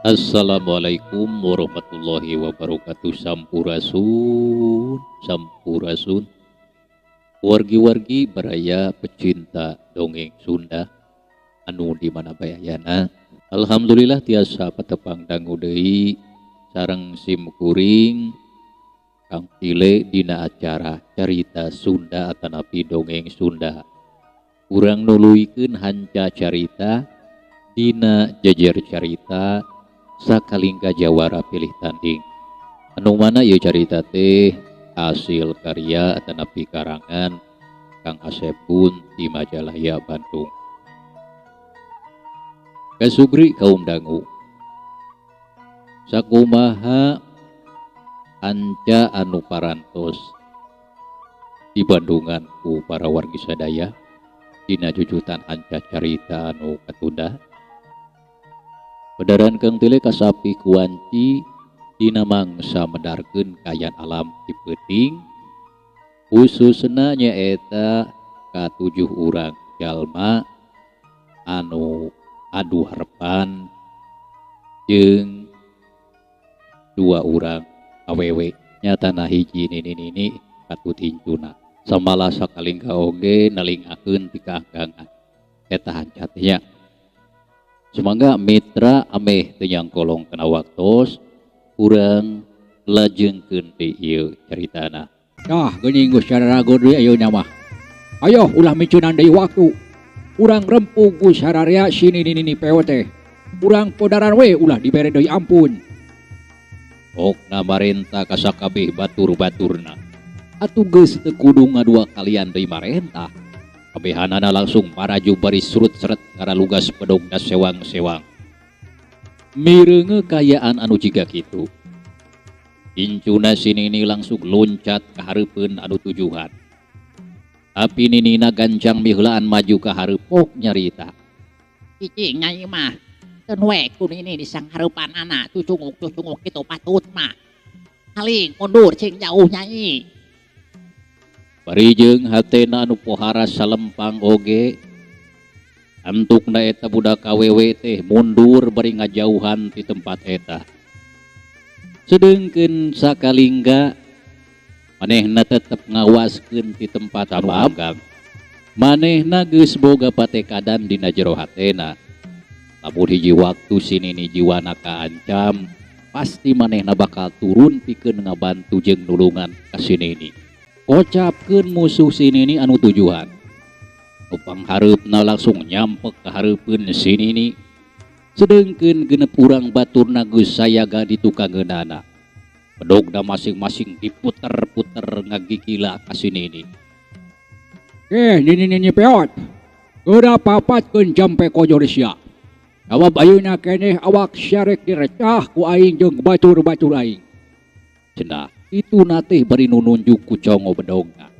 Assalamualaikum warahmatullahi wabarakatuh. Sampurasun, sampurasun, wargi-wargi baraya pecinta dongeng Sunda anu di mana bae ayana. Alhamdulillah tiasa patepang dangu deui sareng sim kuring Kang Tile dina acara Carita Sunda atanapi Dongeng Sunda. Urang nuluykeun hanca carita dina Jejer Carita Sakalingga Jawara Pilih Tanding, anu mana ieu carita teh hasil karya atanapi karangan Kang Asep Gun di Majalaya, Bandung. Kasugri kaum dangu, sakumaha hanca anu parantos di Bandungan ku para wargi sadaya dina jujutan hanca carita anu katunda? Pedaran Kang Tile kasapi kuanci dina mangsa medarkeun kaayaan alam di peuting, khususna nyaeta katujuh urang jalma anu adu harepan jeung dua urang awewe, nyatana hiji nini-nini katut incuna, samalah sakalingga oge nalingakeun ti kaanggangan. Eta hanca teh nya. Sumangga mitra, ameh teu nyangkolong kana waktos, urang lajengkeun deui ieu caritana. Tah, geuning geus sararago deui ayeuna mah. Ayo, ulah micunan deui waktu. Urang rempug ku sararea si nini-nini peot teh. Urang podaran we, ulah dibere deui ampun. Pokna marenta ka sakabeh batur-baturna. Atuh geus teu kudu ngadua kalian deui marentah. Kabehanana langsung maraju bari surut-seret ngaralugas bedogna sewang-sewang. Mireunge kaayaan anu jiga kitu, incuna si nini langsung loncat ka hareupeun anu tujuhan. Tapi ninina gancang miheulaan maju ka hareup, pok nyarita. Cicing nyai mah. Keun we ku nini disanghareupanana cucunguk-cucunguk kitu patut mah. Haling mundur cing jauh, nyai. Bari jeung hatena anu pohara salempang oge. Antukna eta budak awewe teh mundur bari ngajauhan ti tempat eta. Sedengkeun sakalingga manehna tetep ngawaskeun ti tempat anu anggang. Manehna geus boga patekadan dina jero hatena. Lamun hiji waktu si nini jiwana kaancam, pasti manehna bakal turun pikeun ngabantu jeung nulungan ka si nini. Kocapkeun musuh si nini anu tujuhan. Nu panghareupna langsung nyampek ka hareupeun si nini. Sedengkeun genep urang baturna geus sayaga di tukangeunana. Bedogna masing-masing diputer-puter ngagigila ka si nini. Eh, nini-nini peot. Geura papatkeun jampe kojor sia. Sabab ayeuna keneh awak sia rek direcah ku aing jeung batur-batur aing. Cenah itu teh bari nu nunjuk ku congo bedogna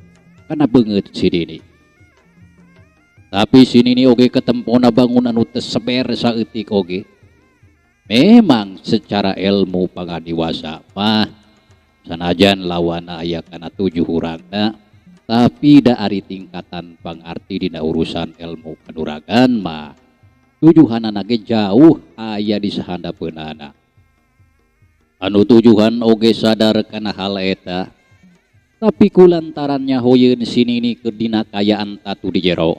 kana beungeut si nini. Tapi si nini oge ketempona bangun anu teu seber saeutik oge. Memang secara ilmu pangadiwasa mah sanajan lawana aya kana tujuh urangna, tapi da ari tingkatan pangarti dina urusan ilmu kanuragan mah tujuhanana ge jauh aya di sahandapeunana. Anu tujuhan oge sadar kana hal eta, tapi kulantaran nyahoyeun si nini keur dina kaayaan tatu di jero.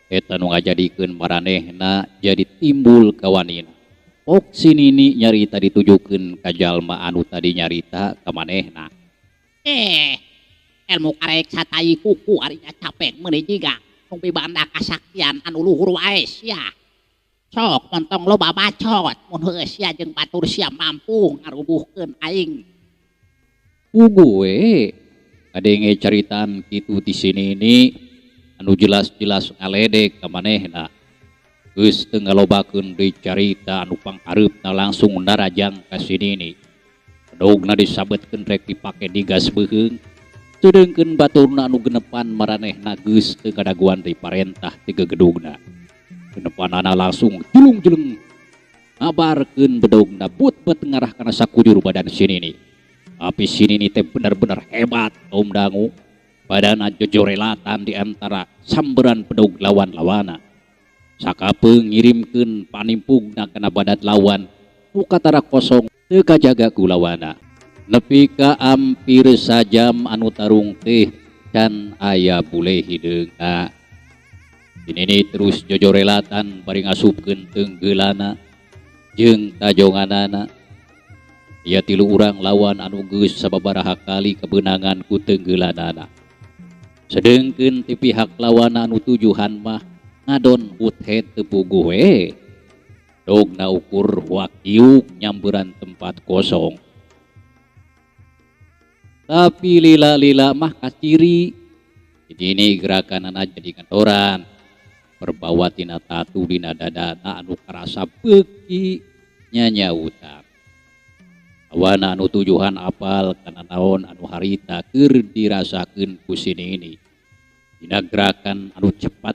Eta nu ngajadikeun maranehna jadi timbul kawanina. Pok si nini nyarita ditujukeun ka jalma anu tadi nyarita ka manehna. Eh, ilmu karek satai kuku ari capek meuni jiga nu mibanda kasaktian anu luhur wae sia. Sok montong loba bacot mun heueuh sia jeung batur sia mampu ngarubuhkeun aing. Puguh we kadenge caritaan kitu ti si nini anu jelas-jelas ngaledek ka manehna. Geus teu ngalobakeun deui carita, anu panghareupna langsung narajang ka si nini. Bedogna disabetkeun rek dipake digas beuheung. Sedengkeun baturna anu genepan maranehna geus teu ngadaguan deui parentah ti gegedugna. Genepanana langsung julung-julung ngabarkeun bedogna but-but ngarah kana sakujur badan si nini. Tapi si nini teh bener-bener hebat, kaum dangu. Badana jojorelatan di antara samberan bedog lawan-lawana. Sakapeung ngirimkeun panimpugna kana badan lawan. Nu katara kosong teu kajaga ku lawana. Nepi ka ampir sajam anu tarung teh can aya bule hideungna. Si Nini terus jojorelatan bari ngasupkeun teunggeulana jeung tajonganana. Aya tilu urang lawan anu geus sababaraha kali kabeunangan ku teunggeulanana. Sedengkeun ti pihak lawan anu tujuhan mah ngadon buthead teu puguh we. Dogna ukur wakiuk nyamperan tempat kosong. Tapi lila-lila mah kaciri. Ini gerakanana jadi kantoran. Perbawa tina tatu dina dadana anu karasa beuki nyanyautan. Awana anu tujuhan apal kana naon anu harita keur dirasakeun ku si Nini. Dina gerakan anu cepat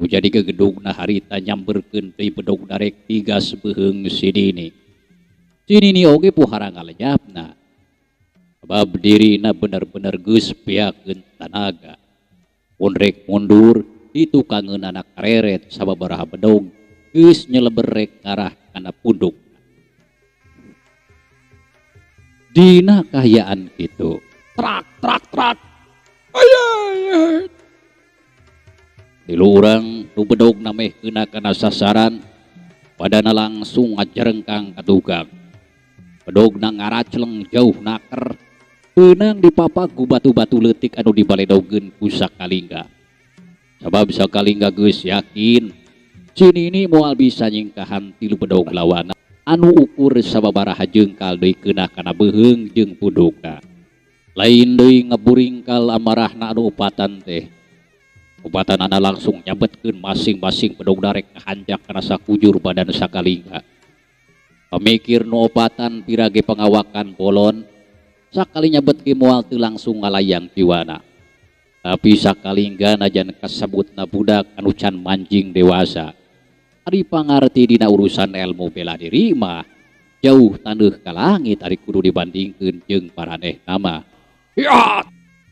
nu jadi gegedugna harita nyamberkeun deui bedog darek digas beuheung si Nini. Si Nini oge pohara ngalejapna. Sabab dirina bener-bener geus beakeun tanaga. Mun rek mundur ditukangeunana kareret sababaraha bedog geus nyeleber rek ngarah kana punduk. Dina kahayaan kitu. Trak trak trak. Ayah. Tilu urang nu bedogna meh keuna kana sasaran, badana langsung ngajarengkang ka tukang. Bedogna ngaracleng jauh naker, beunang dipapak ku batu-batu leutik anu dibaledogeun ku sakalingga. Sabab sakalingga geus yakin si Nini moal bisa nyingkahan tilu bedog lawana anu ukur sababaraha jengkal deui keunah kana beuheung jeung pundukna. Lain deui ngaburingkal amarahna anu opatan teh. Opatanana langsung nyabetkeun masing-masing bedog darek kahancak kana sakujur badan sakalingga. Pamikir nu opatan pirage pangawakan bolon, sakali nyabet ge moal teu langsung ngalayang jiwana. Tapi sakalingga najan kasebutna budak anu can manjing dewasa. Ari pangarti dina urusan ilmu bela diri mah jauh taneuh ka langit ari kudu dibandingkeun jeung paranehna mah. Ya,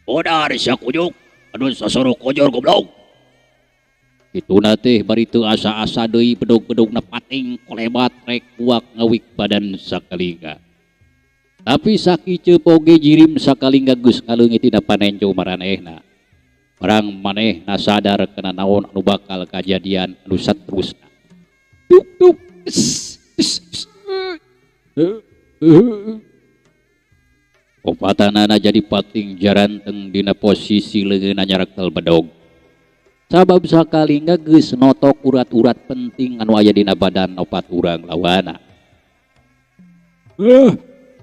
modar sia kujuk, anu sasoro kojor goblok. Kituna teh bari teu asa-asa deui bedog-bedogna pating kolebat rek buak ngawik badan sakalingga. Tapi sakiceup oge jirim sakalingga geus ngaleungit tina panenjo maranehna. Barang manehna sadar kana naon anu bakal kajadian anu saterusna. Tuk tuk. Opatanana jadi pating jaranteng dina posisi leungeunna nyarekel bedog. Sabab sakalingga geus notok urat-urat penting anu aya dina badan opat urang lawana.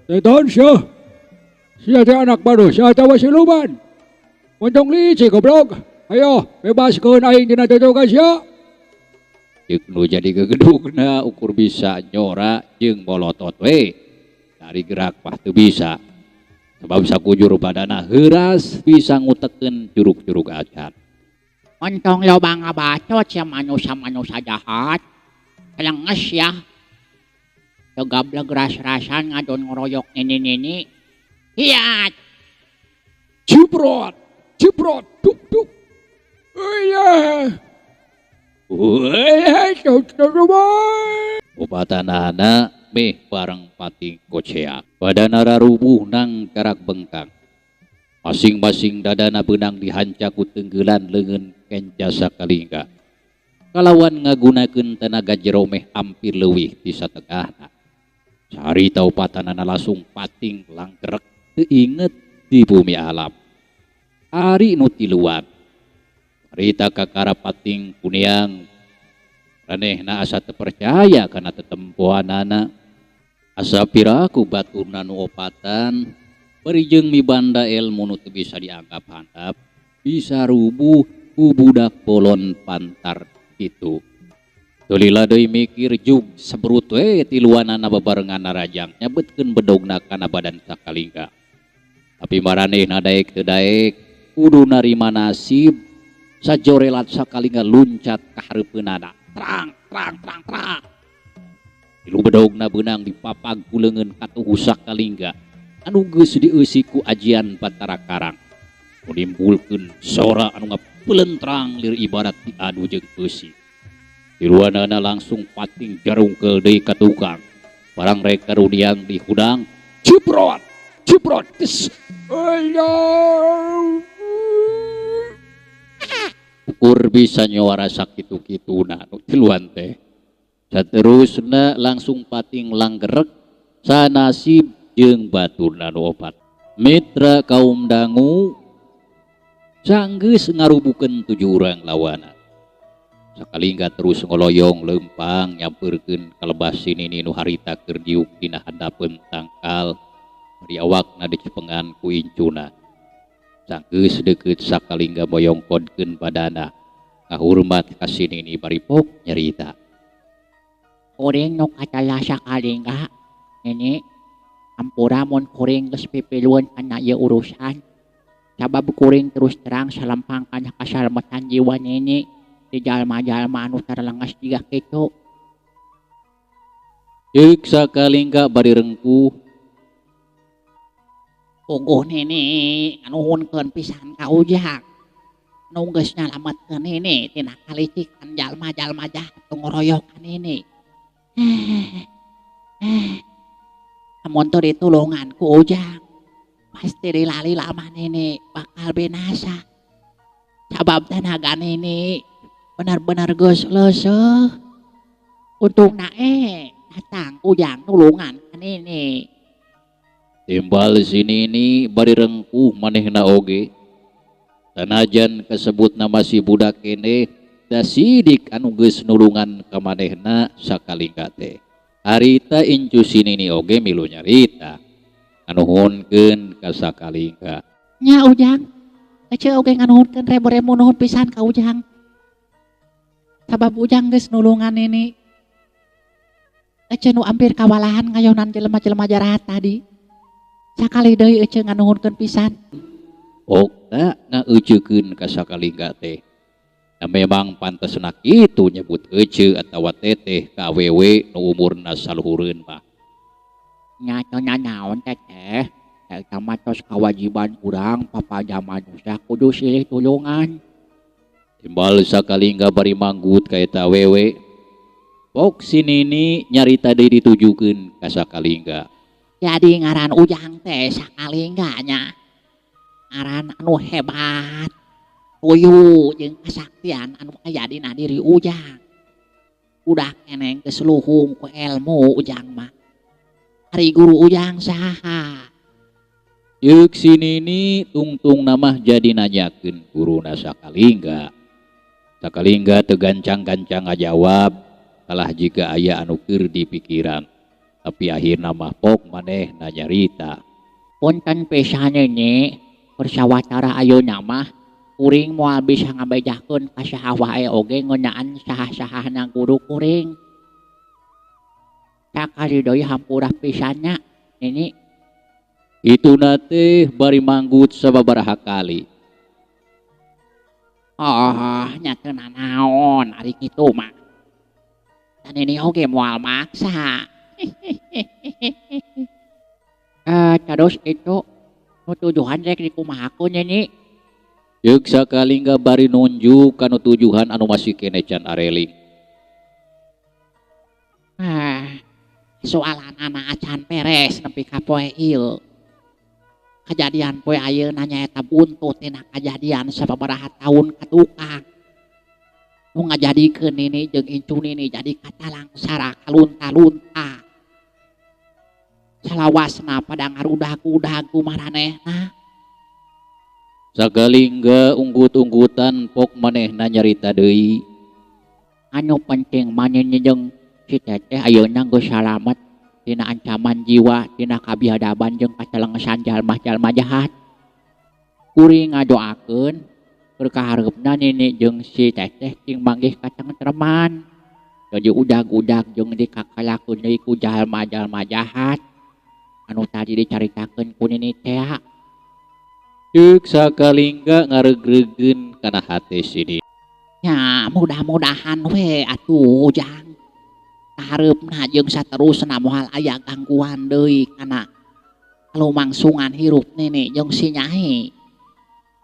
Setan sia. Sia teh anak manusia atawa siluman? Montong licik goblok. Ayo bebaskeun aing dina tutukan sia. Ceuk nu jadi gegedugna ukur bisa nyora jeung molotot we. Dari gerak mah teu bisa. Sabab sakujur badana heuras bisa ngutekeun juruk-juruk acan. Montong loba ngabacot sia manusia-manusia jahat. Kalenges ya. Teu gableg ras-rasan ngadon ngoroyok nini-nini. Hiat. Ciprot, ciprot, tuk tuk. Iya. Opatanana meh bareng pating koceak. Badana rarubuh nang karak bengkang. Masing-masing dadana beunang dihanca ku tenggelan leungeun kenca sakalingga. Kalawan ngagunakeun tenaga jero meh hampir leuwih ti satengahna. Carita opatanana langsung pating langgrek teu inget di bumi alam. Ari nu tiluan. Carita kakara pating kuniang. Ranehna asa teu percaya kana tetempoanana. Asa piraku baturna nu opatan bari jeung mibanda ilmu nu teu bisa dianggap handap, bisa rubuh ku budak bolon pantar kitu. Teu lila deui mikir jug sebrut we tiluanana babarengan narajang nyabetkeun bedogna kana badan sakalingga. Tapi maranehna daek teu daek kudu narima nasib sajorelat sakalingga luncat ka hareupeunana. Trang trang trang trang. Tilu bedogna beunang dipapag ku leungeun katuhu sakalingga anu geus dieusi ku ajian Batara Karang. Nu nimbulkeun sora anu ngapelentrang lir ibarat diadu jeung beusi. Tiluanana langsung pating jarungkeul deui ka tukang. Barang rek karudiang dihudang, ciprot ciprot tes. Ayah. Ukur bisa nyuara sakitu-kituna nu tiluan teh. Saterusna langsung pating langgerek sanasib jeung baturna nu opat. Mitra kaum dangu sanggeus ngarubukeun 7 urang lawana. Sakalingga terus ngoloyong lempang nyampeurkeun ka lebah si Nini nu harita keur diuk dina handapeun tangkal bari awakna dicepengan ku incuna. Sanggeus deukeut sakalingga moyongkodkeun badana ngahurmat ka si Nini bari pok nyarita. Kuring nu kacala sakalingga Nini, ampura mun kuring geus pipilueun kana ieu urusan. Sabab kuring terus terang salempang kana kasalamatan jiwa Nini di jalma-jalma anu tarlenges jiga kitu. Ceuk sakalingga bari rengkuh. Puguh Nini nganuhunkeun pisan ka Ujang. Nu geus nyalametkeun Nini tina kalicikan jalma-jalma jahat nu ngoroyok ka Nini. Lamun teu ditulungan ku Ujang, pasti dilali lama Nini bakal binasa. Sabab tenaga Nini benar-benar geus leuseuh. Untungna datang Ujang nulungan ka Nini. Timbal si Nini bari rengkuh manehna oge. Sanajan kasebutna masih budak keneh, da sidik anu geus nulungan ka manehna sakalingga teh. Harita incu si Nini oge milu nyarita nganuhunkeun ka sakalingga. Nya Ujang, ece oge nganuhunkeun rebo-rebo nuhun pisan ka Ujang. Sabab Ujang geus nulungan Nini. Ece nu ampir kawalahan ngayonan jelema-jelema jarahat tadi. Sakali deui ece nganuhunkeun pisan. Okta ngaeuceukeun ka sakalingga teh. Da memang pantesna kitu nyebut ece atawa teteh ka awewe nu umurna saluhureun mah. Nya teu nanaon teteh, eta mah tos kawajiban urang papada manusia kudu silih tulungan. Timbal sakalingga bari manggut ka eta awewe. Pok si Nini nyarita deui ditujukeun ka sakalingga. Jadi ngaran Ujang teh sakalingga nya. Ngaran anu hebat. Tuyu jeung kasaktian anu aya dina diri Ujang. Udah keneng geus luhung ku ilmu Ujang mah. Ari guru Ujang saha? Yeuk si Nini tungtung namah jadi nanyakeun guruna sakalingga. Sakalingga teu gancang-gancang ngajawab kalah jika aya anu keur di pikiran. Tapi akhirna mah pok manehna nyarita. Punten pisan Nini, persawatara ayeuna mah kuring moal bisa ngabejakeun ka saha wae oge ngeunaan saha-sahana guru kuring. Sakali deui hampura pisan nya Nini. Ituna teh bari manggut sababaraha kali. Oh, nya teu nanaon ari kitu mah. Dan ini oge moal maksa. Terus itu nu tujuhan rek dikumahakeun Nini? Yeuk sakalingga bari nunjuk kanu tujuhan anu masih keneh can areling. Soalan anak acan beres nepi ka poe ieu. Kejadian poe ayeuna nyaeta buntut tina kajadian sababaraha taun ka tukang. Nu ngajadikeun Nini jeung incu Nini jadi katalangsara kalunta-lunta. Salawasna pada ngarudag-udag ku maranehna. Sakalingga unggut-unggutan pok manehna nyarita deui. Anu penting mah Nini jeung si teteh ayeuna geus salamet tina ancaman jiwa, tina kabiadaban jeung katelengesan jalma-jalma jahat. Kuring ngadoakeun keur kahareupna Nini jeung si teteh cing manggih katengtreman. Jadi udag-udag jeung dikakalakeun deui ku jalma-jalma jahat anu tadi dicaritakeun ku Nini tea. Ceuk sakalingga ngareugreugkeun kana hate si Nini. Nya mudah-mudahan we atuh Jang. Kahareupna jeung saterusna moal aya gangguan deui kana kalumangsungan hirup Nini jeung si Nyai.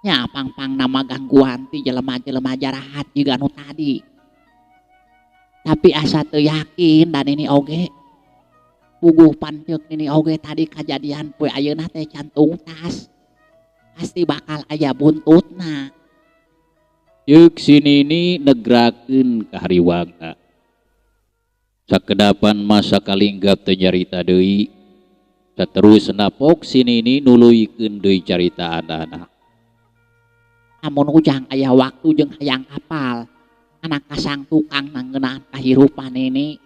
Nya pang-pang nama gangguan ti jelema-jelema jarahat jiga nu tadi. Tapi asa teu yakin dan ini oge. Puguh pan ceuk nini oge tadi kajadian poe ayeuna teh can tungtas. Pasti bakal aya buntutna. Ceuk si Nini negrakeun kahariwangna. Sakedapan mah sakalingga teu nyarita deui. Saterusna pok si Nini nuluykeun deui caritaanana. Amun ujang aya waktu jeung hayang apal kana kasang tukang ngeunaan kahirupan nini.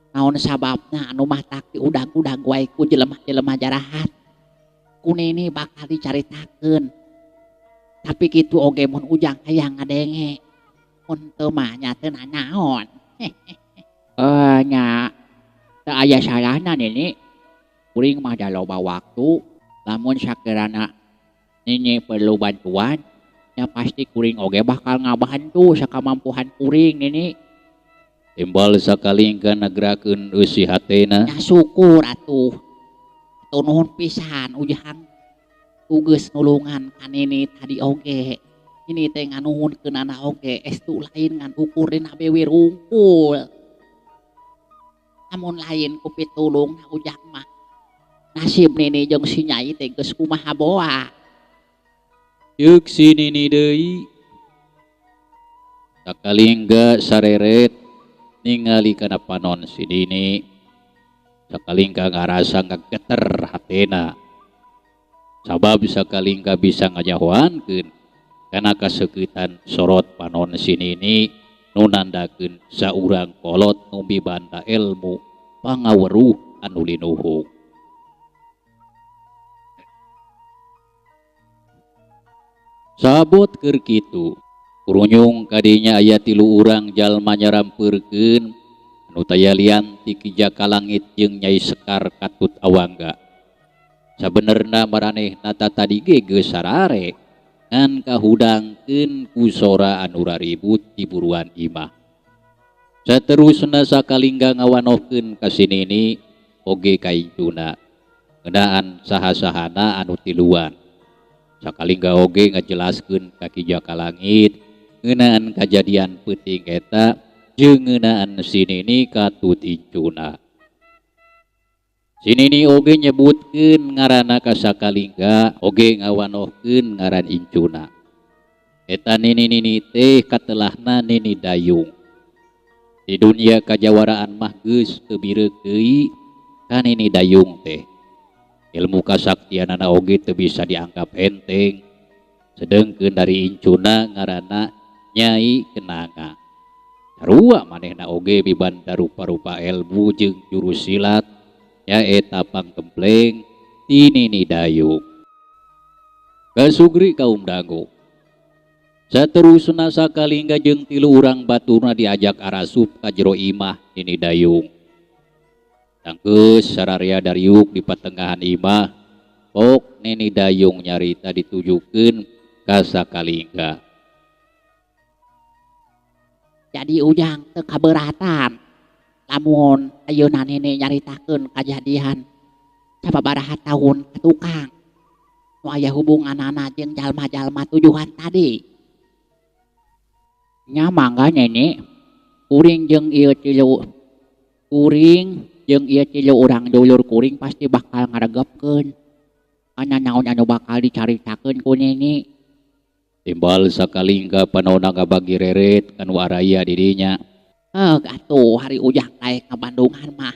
Naon sababna anu matak diudag-udag wae ku jelema-jelema jarahat. Ku nini bakal dicaritakeun. Tapi kitu oge mun ujang hayang ngadenge. Mun teu mah nya teu nanaon. Nya teu aya salahna nini. Kuring mah da loba waktu. Lamun sakirana nini perlu bantuan, nya pasti kuring oge bakal ngabantu sakamampuhan kuring nini. Timbal sakalingga negrakeun eusi hatena. Nya syukur atuh. Atuh nuhun pisan ujang. Tugeus nulungan ka nini tadi oge. Nini teh nganuhunkeunana oge estu lain ngan ukur dina bewir hungkul. Lamun lain ku pitulungna ujang mah. Nasib nini jeung si Nyai teh geus kumaha boa. Ceuk si Nini deui. Sakalingga sareret ningali kana panon si Nini. Sakalingga ngarasa ngageter hatena. Sabab sakalingga bisa nganyahoankeun kana kaseukeutan sorot panon si Nini nu nandakeun saurang kolot nu mibanda ilmu pangaweruh anu linuhung. Sabot keur kitu, kurunyung kadinya aya tilu urang jalma nyarampeurkeun anu taya lian ti Ki Jaka Langit jeung Nyai Sekar Katut Awangga. Sabenerna maranehna tadi ge geus sarare ngan kahudangkeun ku sora anu raribut di buruan imah. Saterusna sakalingga ngawanohkeun ka si Nini oge ka incuna ngeunaan saha-sahana anu tiluan. Sakalingga oge ngajelaskeun ka Ki Jaka Langit ngeunaan kajadian peuting eta jeung ngeunaan si Nini katut incuna. Si Nini oge nyebutkeun ngaranna ka sakalingga oge ngawanohkeun ngaran incuna. Eta nini-nini teh katelahna Nini Dayung. Di dunia kajawaraan mah geus teu bireuk deui ka Nini Dayung teh. Ilmu kasaktianana oge teu bisa dianggap enteng. Sedengkeun dari incuna ngaranna Nyai Kenanga. Sarua manehna oge mibanda rupa-rupa ilmu jeung jurus silat nyaeta panggempleng ti Nini Dayung. Kasugri kaum dangu. Saterusna sakalingga jeung tilu urang baturna diajak arasup ka jero imah Nini Dayung. Tangkeus sararia dariuk di patengahan imah, pok Nini Dayung nyarita ditujukeun ka sakalingga. Jadi ujang teu kaberatan lamun ayeuna nini nyaritakeun kajadian sababaraha tahun ka tukang nu aya hubunganana jeung jalma-jalma tujuhan tadi. Nya mangga nini, kuring jeung ieu tilu kuring jeung ieu tilu urang dulur kuring pasti bakal ngaregepkeun kana naon anu bakal dicaritakeun ku nini. Timbal sakalingga panona ngabagi reret kanu araya di dinya. Heug atuh hari ujang daek ka Bandungan mah.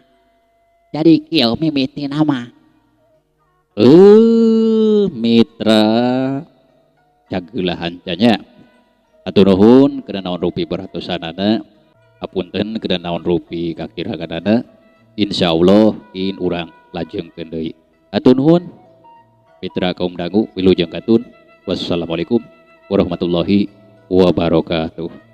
Jadi kieu mimitina mah. Mitra cageula hancanya. Atur nuhun kana naon rupi perhatosanana. Apunten kana naon rupi kakiraganana. Insyaallah in urang lajengkeun deui. Atur nuhun mitra kaum dangu wilujeng katun. Wassalamualaikum warahmatullahi wabarakatuh.